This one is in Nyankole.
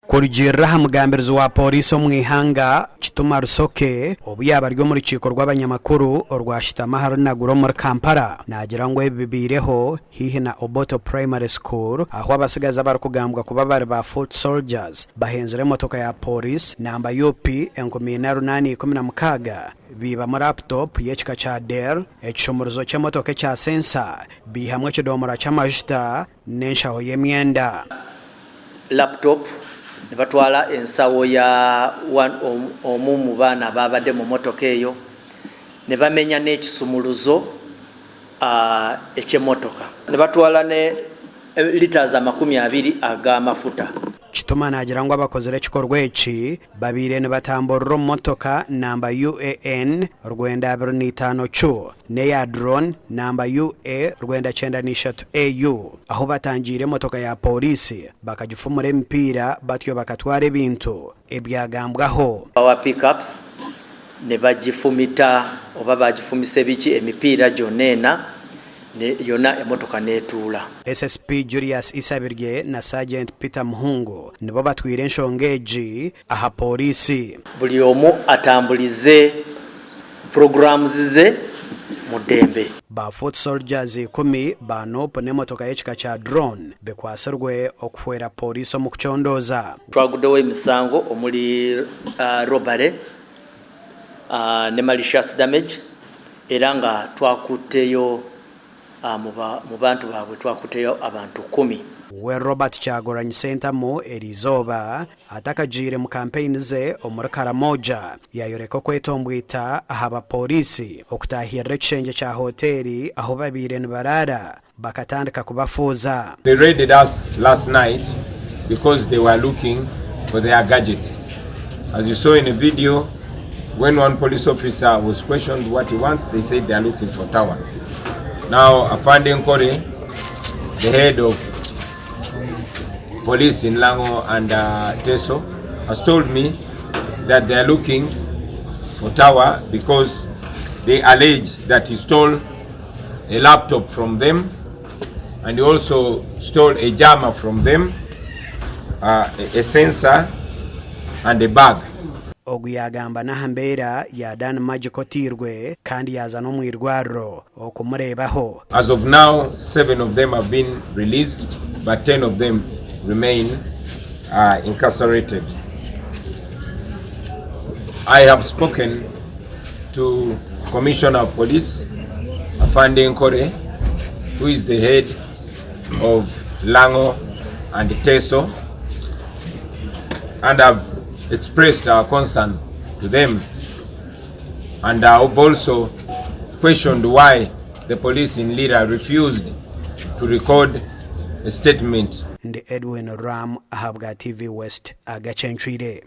Kurugiirira aha mugambirizi wa Pooriisi omu ihanga, Kituma Rusoke, obu yaaba ari omu rukiiko rw'abanyamakuru orwashutami ahari Naguru omuri Kampala, naagira ngu ebi bibaireho haihi na Oboto Primary School ahu abatsigazi abarikugambwa kuba bari ba foot soldiers bahenzire emotoka ya Pooriisi namba UP 4816 baibamu laptop y'ekika kya Dell, ekishumuruzo ky'emotoka ekya sensor, baihamu ekidoomora ky'amajuta n'enshaho y'emyenda. Laptop, nibatwala ensawo ya omu mu baana abaabadde mu motoka eyo, nibamenya n'ekisumuluzo eky'emotoka. Nibatwala ne litres 20 ag'amafuta. Kituma naagira ngu abakozire ekikorwa eki babaire nibatamburira omu motoka namba UAN 95 Q n'eya drone namba UA 93 AU ahu batangiire emotoka ya pooriisi bakagifumura emipiira batyo bakatwara ebintu ebyagambwaho. Power pickups nibagifumita oba bagifumisa ebiki emipiira gyona ena yona emotoka netuula. SSP Julius Isabirye na Sergeant Peter Muhungu nibo batwire enshonga egi aha pooriisi. Buri omu atambulize programs ze mu ddembe. Ba foot soldiers ikumi ba nup n'emotoka y'ekika kya drone bikwatsirwe okuhwera pooriisi omu kucondooza. Twaguddeho emisango omuri robbery ne malicious damage era nga twakutteyo mu bantu baabwe twakutteyo abantu kumi. We Robert Kyagulanyi Ssentamu eriizooba atakagiire mu kampeyini ze omuri Karamoja yayoreka okwetombwita aha bapooriisi okutaahirira ekishengye kya hoteeri ahu babaire nibaraara bakatandika kubafuuza. They raided us last night because they were looking for their gadgets. As you saw in the video, when one police officer was questioned what he wants, they said they are looking for Tower. Now, Afande Nkore, the head of police in Lango and Teso, has told me that they are looking for Tower because they allege that he stole a laptop from them and he also stole a jammer from them, a sensor and a bag. Ogu yaagamba n'aha mbeera ya Dan Magic oteirwe kandi yaaza n'omu irwariro okumureebaho. As of now, seven of them have been released but ten of them remain incarcerated. I have spoken to Commissioner of Police Afande Nkore, who is the head of Lango and Teso, and have expressed our concern to them. And I've also questioned why the police in Lira refused to record a statement. Ndi Edwin Ram ahabwa TV West agacencwire.